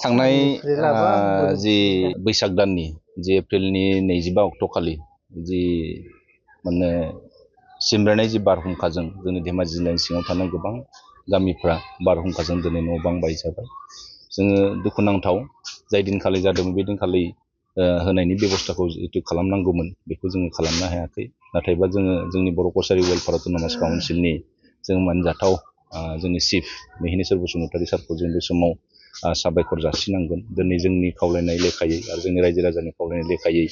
थांनाय जि बैसाग दाननि जि एप्रिलनि 25 अक्ट' खालि जि माने सिमब्रेनाय जि बारहुंखाजों जोंनि धेमाजि जिल्लानि सिङाव थानाय गोबां गामिफ्रा बारहुंखाजों दिनै न' बां बायजाबाय। जोङो दुखुनांथाव जाय दिनखालि जादों बे दिनखालि होनायनि बेबस्थाखौ जितु खालामनांगौमोन बेखौ जोङो खालामनो हायाखै। नाथायबा जोङो जोंनि बर' कसारि वेलफेयार अट'नमास काउन्सिलनि जों मानजाथाव जोंनि चिफ मिहिनेश्वर बसुमतारी सारखौ जों बे समाव साबायखर जासिनांगोन। दिनै जोंनि खावलायनाय लेखायै आरो जोंनि रायजो राजानि खावलायनाय लेखायै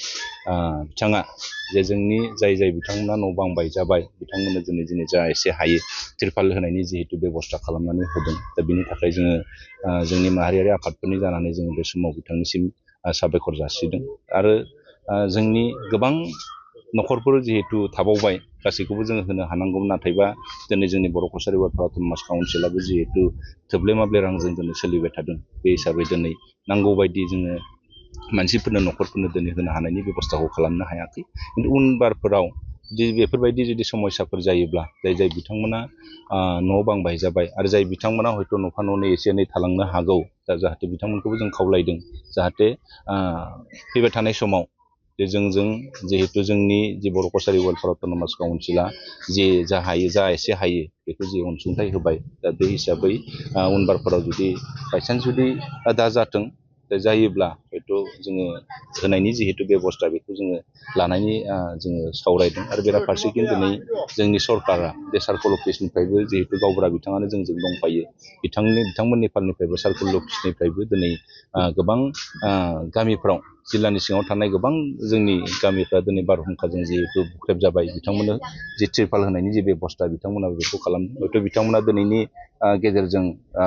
बिथाङा जे जोंनि जाय बिथांमोना न' बां बायजाबाय बिथांमोननो दिनै जा एसे हायो तिरपाल होनायनि जिहेतु बेबस्था खालामनानै होदों। दा बिनि थाखाय जोङो जोंनि माहारियारि आफादफोरनि जानानै जोङो बे समाव बिथांनिसिम साबायखर जासिदों। आरो जोंनि गोबां न'खरफोर जिहेतु थाबावबाय गासैखौबो जोङो होनो हानांगौमोन। नाथायबा दिनै जोंनि बर' कसारि वेलफेयार अट'नमास काउन्सिलाबो जिहेतु थोब्ले माब्ले रांजों दिनै सोलिबाय थादों। बे हिसाबै दिनै नांगौ बायदि जोङो मानसिफोरनो न'खरफोरनो दिनै होनो हानायनि बेबस्थाखौ खालामनो हायाखै। खिन्थु उन बारफोराव बेफोरबायदि जुदि समस्याफोर जायोब्ला जाय बिथांमोना न' बां बायजाबाय आरो जाय बिथांमोना हयथ' न'फा न'नै एसे एनै थालांनो हागौ, दा जाहाथे बिथांमोनखौबो जों खावलायदों जाहाथे फैबाय थानाय समाव जे जोंजों जिहेतु जोंनि जि बर' कसारि वेलफेयार अट'नमास काउन्सिला जा हायो जा एसे हायो बेखौ जि अनसुंथाइ होबाय, दा बे हिसाबै उनबारफोराव जुदि बायसान्स जुदि दा जाथों जायोब्ला हयथ' जोङो होनायनि जिहेतु बेबस्था बेखौ जोङो लानायनि जोङो सावरायदों। आरो बेराफारसेथिं दिनै जोंनि सरकारा बे सार्कोल अफिसनिफ्रायबो जिहेतु गावबुरा बिथाङानो जोंजों दंफायो, बिथांमोननि फालनिफ्रायबो सार्कोल अफिसनिफ्रायबो दिनै गोबां गामिफ्राव जिल्लानि सिङाव थानाय गोबां जोंनि गामिफ्रा दिनै बारहुंखाजों जिहेतु बुख्रेब जाबाय, बिथांमोननो जि तिरपाल होनायनि जि बेबस्था बिथांमोनाबो बेखौ खालामदों। हयथ' बिथांमोना दिनैनि गेजेरजों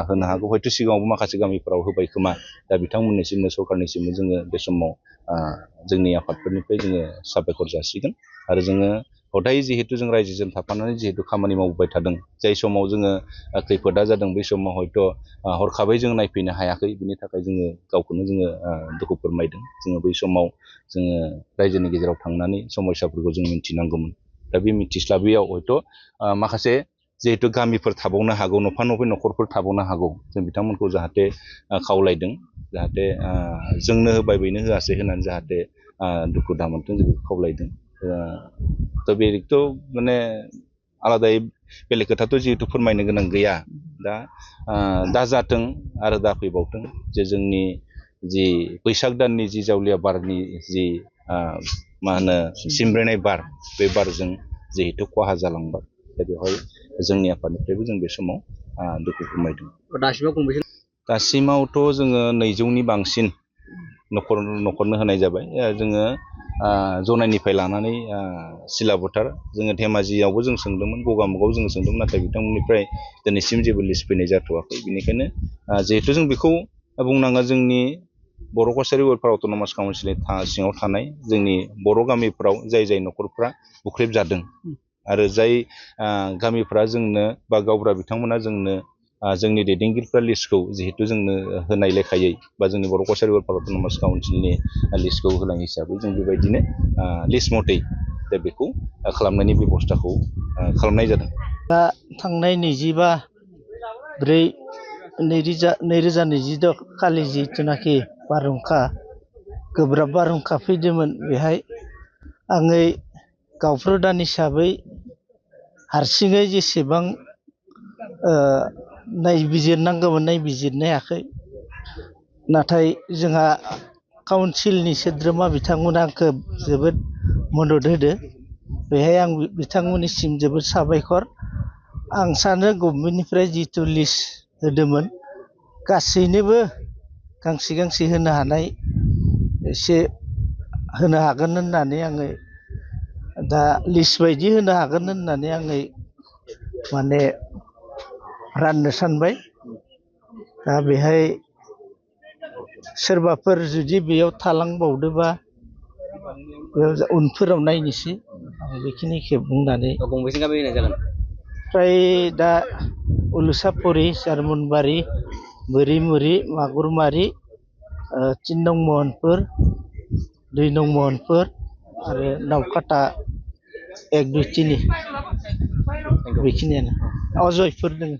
होनो हागौ, हयथ' सिगाङावबो माखासे गामिफ्राव होबाय खोमा। दा बिथांमोननिसिमनो सरकारनिसिमनो जोङो बे समाव जोंनि आफादफोरनिफ्राय जोङो साबायखर जासिगोन। आरो जोङो हदाय जिहेतु जों रायजोजों थाफानानै जिहेतु खामानि मावबोबाय थादों, जाय समाव जोङो खैफोदा जादों बै समाव हयथ' हरखाबै जों नायफैनो हायाखै, बिनि थाखाय जोङो गावखौनो जोङो दुखु फोरमायदों। जोङो बै समाव जोङो रायजोनि गेजेराव थांनानै समस्याफोरखौ जों मिथिनांगौमोन। दा बे मिथिस्लाबैयाव हयथ' माखासे जिहेतु गामिफोर थाबावनो हागौ, न'फा न'फा न'खरफोर थाबावनो हागौ, जों बिथांमोनखौ जाहाथे खावलायदों जाहाथे जोंनो होबाय बैनो होआसै होननानै जाहाथे दुखु दामोनथों जों बेखौ खावलायदों। दा बेथ' माने आलादायै बेलेग खोथाथ' जिहेतु फोरमायनो गोनां गैया। दा जाथों आरो दा फैबावथों जे जोंनि जि बैसाग दाननि जि जावलिया बारनि जि सिमब्रेनाय बार, बे बारजों जिहेतु खहा जालांबाय, दा बेवहाय जोंनि आफादनिफ्रायबो जों बे समाव दुखु फोरमायदों। दासिमावथ' जोङो 200नि बांसिन न'खरनो होनाय जाबाय। जोङो जनाइनिफ्राय लानानै सिलाबोथार जोङो धेमाजियावबो जों सोंदोंमोन, गगामुगाव जोङो सोंदोंमोन, नाथाय बिथांमोननिफ्राय दिनैसिम जेबो लिस्ट फैनाय जाथ'वाखै। बेनिखायनो जिहेतु जों बेखौ बुंनाङा, जोंनि बर' कसारि वेलफेयार अट'नमास काउन्सिलनि सिङाव थानाय जोंनि बर' गामिफ्राव जाय न'खरफ्रा बुख्रेब जादों आरो जाय गामिफ्रा जोंनो बा गावबुरा बिथांमोना जोंनो जोंनि दैदेनगिरिफ्रा लिस्टखौ जिहेतु जोंनो होनाय लेखायै बा जोंनि बर' कसारि वेलफेयार अट'नमास काउन्सिलनि लिस्टखौ होनाय हिसाबै जों बेबायदिनो लिस्ट मथै दा बेखौ खालामनायनि बेबस्थाखौ खालामनाय जादों। दा थांनाय 25/4/2022 खालि जिथुनाखि बारहुंखा, गोब्राब बारहुंखा फैदोंमोन, बेहाय आङो गावप्रधान हिसाबै हारसिङै जेसेबां नायबिजिरनांगौमोन नायबिजिरनो हायाखै। नाथाय जोंहा काउन्सिलनि सोद्रोमा बिथांमोना आंखौ जोबोद मदद होदो। बेहाय आं बिथांमोननिसिम जोबोद साबायखर। आं सानो गभर्नमेन्टनिफ्राय जिथु लिस्ट होदोंमोन गासैनोबो गांसे गांसे होनो हानाय एसे होनो हागोन होननानै आङो दा लिस्ट बायदि होनो हागोन होननानै आङो माने राननो सानबाय। दा बेहाय सोरबाफोर जुदि बेयाव थालांबावदोबा बेयाव उनफोराव नायनोसै। आं बेखिनिखौ बुंनानै गंबेसे गामि होनाय जागोन? फ्राय दा उलुसापरि, जारमनबारि, बोरिमुरि, मागुरमारि, 3 नं महनपुर, 2 नं महनपुर आरो नावकाटा 1, 2, 3 बेखिनियानो। जयपुर दङ।